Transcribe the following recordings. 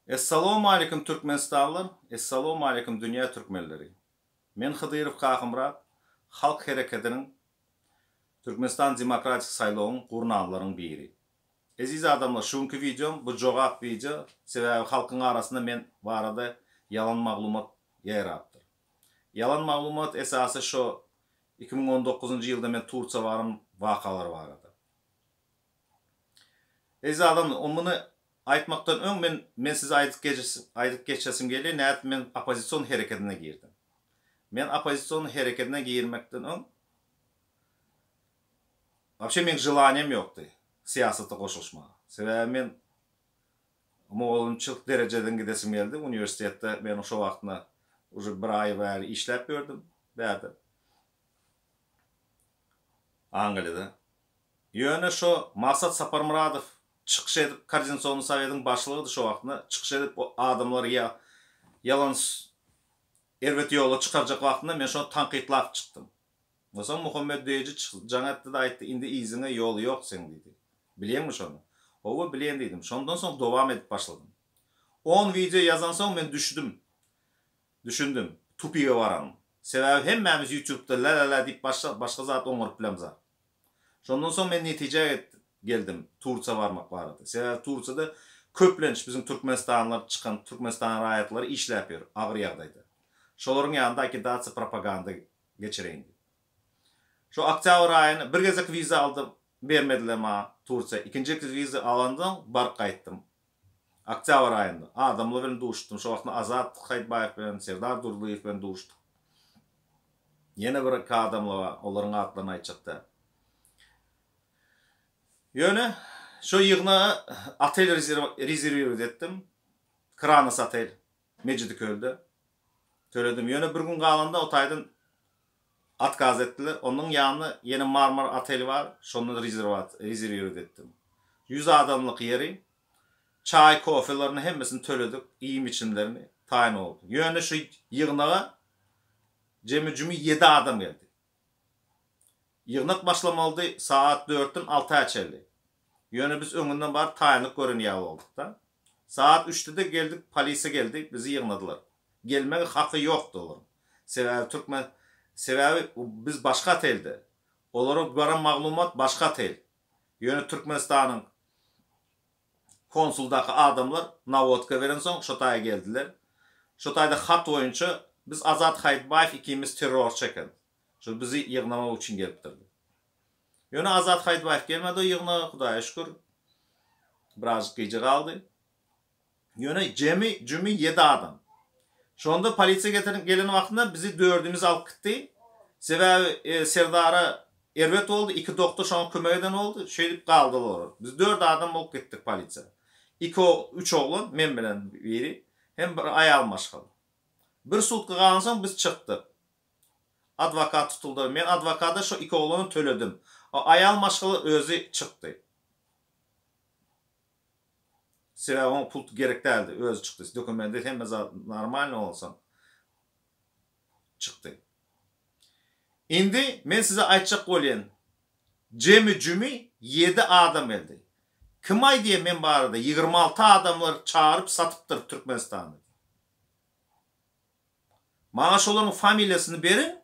Essalawmaleýkim Türkmenistanlylar, Essalawmaleýkim dünýä türkmenleri. Men Hydyrow Kakymyrat, Halk herekediniň Türkmenistan demokratik saýlawyň gurnanlaryň biri. Eziz adamlar şu günki wideom bu jogap wideo, sebäbi halkyň arasynda men barada ýalan maglumat ýaýrapdyr. Ýalan maglumat esasy şo 2019-njy ýylda men Tursiýa baran wakalar barada. Eziz adamlar, o muny aýtmakdan öň men men size aýdyp aýdyp geçesim gelýär, nädip men oppozision herekedine girdim. Men oppozision herekedine girmekden öň wapşe meň želaniýam ýokdy syýasata goşulyşmaga. Sebäbi men mugallymçylyk derejeden gidesim geldi. Uniwersitetde men şo wagtynda uje bir aý bäri işläp ýördüm bärde. Angliýada. Ýöne şo Maksat Saparmyradow çykyş edip, Koordinasionnyý sowetiň başlygydy şo wagtynda, çykyş edip adamlary ýa ýalan erbet ýola çykarjak wagtynda men şony tankytlap çykdym. Onsoň Muhammet Düýeji jaň etdi-de aýtdy, indi yzyňa ýol ýok seň diýdi. Bilýäňmi şony? Hawa, bilýän diýdim. Şondan soň dowam edip başladym. On wideo ýazansoň men düşdüm. Düşündim. Tupige baranym. Sebäbi hemmämiz ýutubda lä-lä-lä diýip başla başga zat oňaryp bilemzak. Şondan soň men netijä geldim Tursiýa barmak barada. Sebäbi Tursiýada köplenç biziň türkmenistanlylar çykan türkmenistan raýatlary işläp ýör agyr ýagdaýda. Şolaryň ýanynda agitasiýa propaganda geçireýin diýip. Şo oktýabr aýyny bir gezek wiza aldym bermediler maňa Tursiýa. Ikinji wiza alansoň baryp gaýtdym. Oktýabr aýynda adamlar bilen duşdum. Şo wagtynda Azat Haýytbaýew bilen, Serdar Durdyýew bilen duşduk. Ýene bir iki adamlar bar, olaryň atlaryny aýtjak däl. Ýöne şo ýygnaga otel rezerwirowat etdim. Kranos otel, Mejidikölde. Töledim. Ýöne bir gün galanda o taýdan Otkaz etdiler. Onuň ýanynda ýene Marmar oteli bar, şonda rezerwirowat etdim. 100 adamlyk ýeri, çaý, kofelerini hemmesini töledik, iýim-içimlerini, taýyn boldy. Ýöne şu ýygnaga jemi-jümi ýedi adam geldi. Ýygnak başlamalydy sagat dörtden alta çenli. Ýöne biz öňünden baryp taýynlyk gören ýaly bolduk-da. Sagat üçde-de geldik, polisiýa geldi, bizi ýygnadylar. Gelmegi haky ýokdy olaryň. Sebäbi türkmen, sebäbi biz başga otelde. Olara baran maglumat başga otel. Ýöne Türkmenistanyň konsuldaky adamlar nawodka berensoň şo taýa geldiler. Şo taýda hat boýunça biz Azat Haýytbaýew ikimiz terrorçy eken. Şol bizi ýygnamak üçin gelipdirdi. Ýöne Azat Haýytbaýew gelmedi o ýygnaga, Hudaýa şükür. Birazjyk gijä galdy. Ýöne jemi, jümi ýedi adam. Şonda polisiýa getirin, gelen wagtynda bizi dördümizi alyp gitdi. Sebäbi Serdara erbet boldy, iki doktor şoňa kömek eden boldy. Şeýdip galdylar olar. Biz dört adam bolup gitdik polisiýa. Iki, üç oglan, men bilen biri, hem bir aýal maşgala. Bir sutka galansoň biz çykdyk. Adwokat tutuldy. Men adwokata şo iki oglany töledim. O aýal maşgala özi çykdy. Sebäbi oňa pul gerek däldi. Özi çykdy. Dokumendi hemme zat normalny bolsa çykdy. Indi men size aýtjak bolýan jemi-jümi ýedi adam geldi. Kim aýdýa men barada 26 adamlar çagyryp satypdyr Türkmenistany. Maňa şolaryň familiýasyny beriň,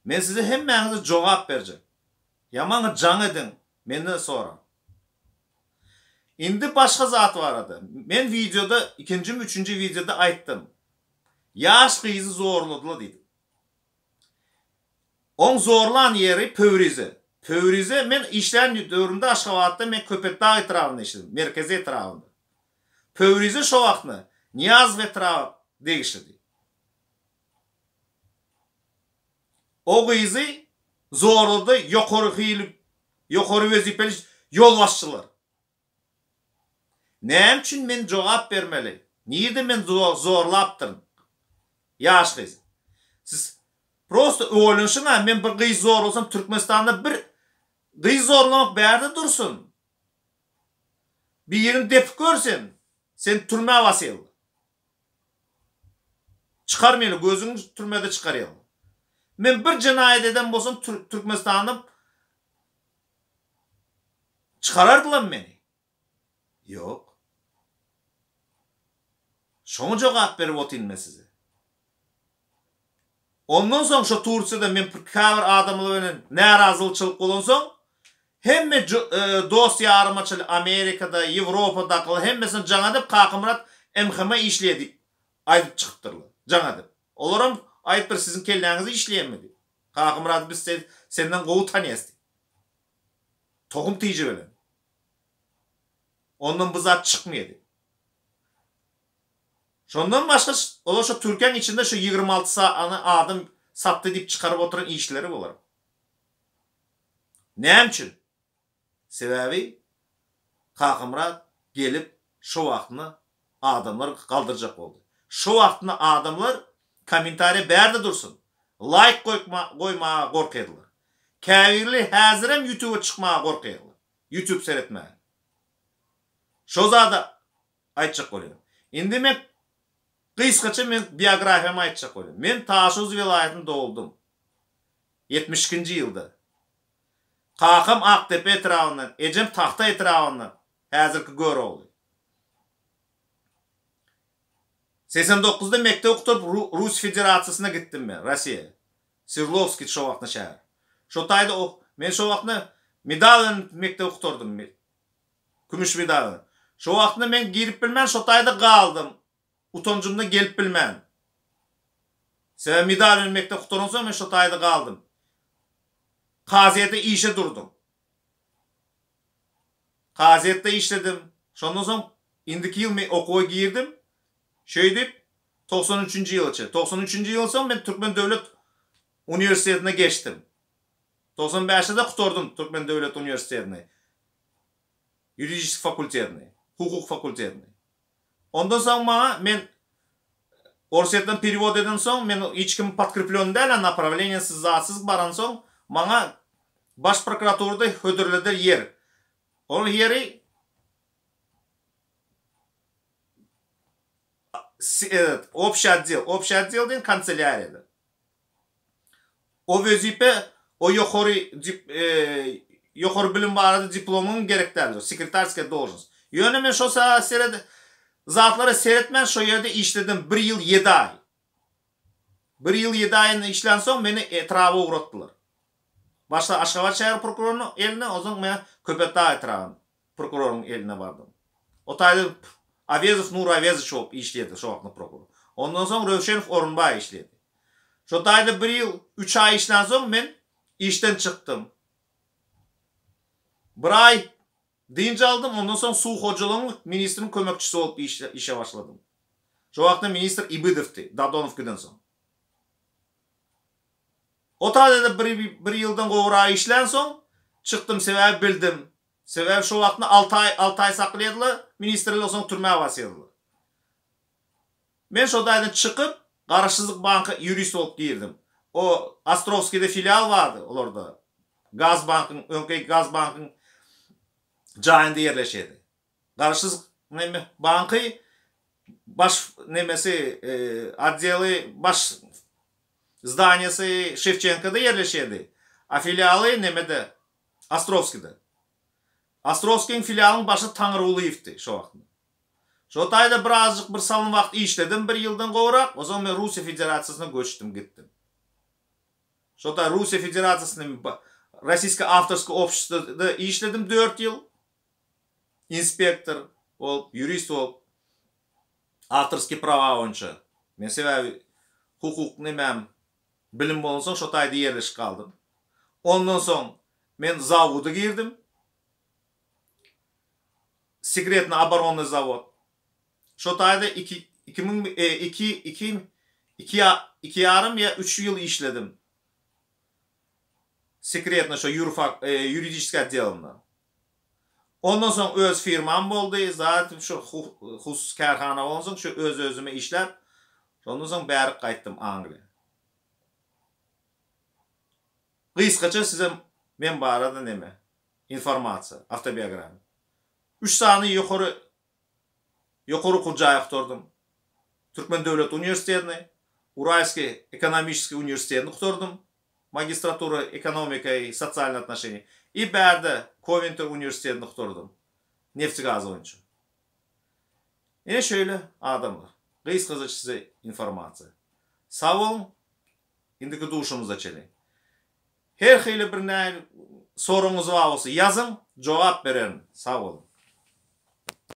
men size hemmäňize jogap berjek. Ýa maňa jaň ediň, menden soraň. Indi başga zat barada. Men wideoda, ikinjimi, üçünji wideoda aýtdym. Ýaş gyzy zorladylar diýdim. Oň zorlan ýeri Pöwrize. Pöwrize men işlän döwrümde Aşgabatda men Köpetdag etrabynda işledim, merkezi etrabynda. Pöwrize şo wagtna Nyýazow etraby degişlidi. O gyzy zorlady ýokary hili ýokary wezipeli ýolbaşçylar. Näme üçin men jogap bermeli? Nirde men zorlapdyryn ýaş gyzy? Siz prosto oýlanyşyň-a men bir gyz zorlasam Türkmenistanda bir gyz zorlamak bärde dursun. Birini depip gör sen. Seni türmä basýarlar. Çykarmaýarlar, gözüňi türmede çykarýarlar. Men bir jenaýat eden bolsam Türkmenistanda çykarardylar meni. Ýok. Şoňa jogap berip otyryn men size. Ondan soň şo Tursiýada men käbir adamlar bilen närazylçylyk bolansoň hemme dost ýaryma çenli Amerikada, Ýewropadakylar hemmesine jaň edip Kakamyrat MHM işleýär diýip aýdyp çykypdyrlar. Jaň edip. Olaram aýdypdyr siziň kelläňiz işleýärmi diýip. Kakamyrady biz senden gowy tanýas diýip. Tohum tiji bilen. Ondan bu zat çykmaýar diýip. Şondan başga olar şo Türkiýäň içinde şu 26 sany adam satdy diýip çykaryp oturan işleri bular. Näme üçin? Sebäbi Kakamyrat gelip şo wagtynda adamlar galdyrjak boldy. Şo wagtynda adamlar kommentariýa bärde dursun, laýk goýmaga gorkýardylar. Käbirleri häzirem ýutube çykmaga gorkýarlar. Ýutube seretmäge. Şo zada aýtjak bolýan. Indi men gysgaça men biografiýamy aýtjak bolýan. Men Taşuz welaýatynda doguldym. 72-nji ýylda. Kakam Akdepe etrabyndan, ejem Tagta etrabyndan, häzirki Görogly. 89-da mekdebi gutaryp Rus Federasiýasyna gitdim men, Rossiýa. Swerdlowskiý şo wagtda şäher. Şo taýda men şo wagtda medal bilen mekdebi gutardym. Kümüş medal. Şo wagtynda men girip bilmän şo taýda galdym. Utanjymdan gelip bilmän. Sebäbi medal bilen mekdep gutaransoň men şo taýda galdym. Kazyýete işe durdum. Kazyýetde işledim. Şondan soň indiki ýyl men okuwa girdim. Şeýdip 93-nji ýyla çenli. 93-nji ýyldan soň men Türkmen döwlet uniwersitetine geçdim. 95-de-de gutardym Türkmen döwlet uniwersitetini. Ýuridiçeskiý fakultetini, hukuk fakultetini. Ondan soň maňa men Orsýetden perewod edensoň men hiç kim podkreplýon däl a naprawleniýesiz zatsyz baransoň maňa baş prokuraturada hödürlediler ýer. Ol ýeri Общий otdel, общий otdel diýen kanselýariýada. O wezipe o ýokary ýokary bilim barada diplomyň gerek däldir. Sekretarskiýa dolžnost. Ýöne men şo seret zatlara seretmän şo ýerde işledim bir ýyl ýedi aý. Bir ýyl ýedi aýyny işlän soň meni etraba ugratdylar. Başda Aşgabat şäher prokurorynyň eline, onsoň men Köpetdag etrabynyň prokuroryň eline bardym. O taýda Awezow Nury Awezowiç bolup işleýärdi şo wagtda prokuror. Ondan soň Röwşenow Orunbaý işleýärdi. Şo taýda bir ýyl, üç aý işlän soň men işden çykdym. Bir aý dynç aldym, ondan soň suw hojalygyň ministriniň kömekçisi bolup işe başladym. Şo wagtda ministr Ibidowdy, Dadonow gidensoň. O taýda-da bir, bir ýyldan gowragy işlänsoň çykdym, sebäbi bildim. Sebäbi şo wagtynda alty aý, alty aý saklaýardylar, ministrler soň türmä basýardylar. Men şo taýdan çykyp, Garaşsyzlyk banka ýurist bolup girdim. O Ostrowskide filial bardy olarda. Gaz bankyň, öňki Gaz bankyň jaýynda ýerleşýärdi. Garaşsyzlyk neme banky baş nemesi otdeli baş zdaniýasy Şewçenkoda ýerleşýärdi. A filialy nemede Ostrowskide. Ostrowskiň filialyň başy Taňrygulyýewdi şo wagt. Şo taýda birazjyk bir salym wagt işledim bir ýyldan gowrak, onsoň men Russiýa Federasiýasyna göçdüm gitdim. Şo taý Russiýa Federasiýasynda Rossiýskiý awtorskiý obşestwoda işledim dört ýyl. Inspektor bolup, ýurist bolup, awtorskiý prawa boýunça. Men sebäbi hukuk nemäm bilim bolansoň şo taýda ýerleşip galdym. Ondan soň men zawoda girdim. Sekretny oboronnyý zawod. Şo taýda iki, 2000, iki, iki, iki, iki ýarym ýa üç ýyl işledim. Sekretny şo ýurfak, ýuridiçeskiý otdelynda. Ondan soň öz firmam boldy, zat şu hususy kärhana bolansoň şu öz-özüme işläp, şondan soň bärik gaýtdym Angliýa. Gysgaça size men barada neme, informasiýa, awtobiografiýa. Üç sany ýokary ýokary okuw jaýy gutardym. Türkmen döwlet uniwersitetini, Uralskiý ekonomiçeskiý uniwersitetini gutardym. Magistratura ekonomika i sosialnyý otnoşeniýa. I bärde Kowentri uniwersitetini gutardym. Neftegaz boýunça. Ine şeýle adamlar. Gysgaça size informasiýa. Sag boluň, indiki duşumyza çenli. Her hili bir nähili soragyňyz bar bolsa ýazyň, jogap bererin. Sag boluň.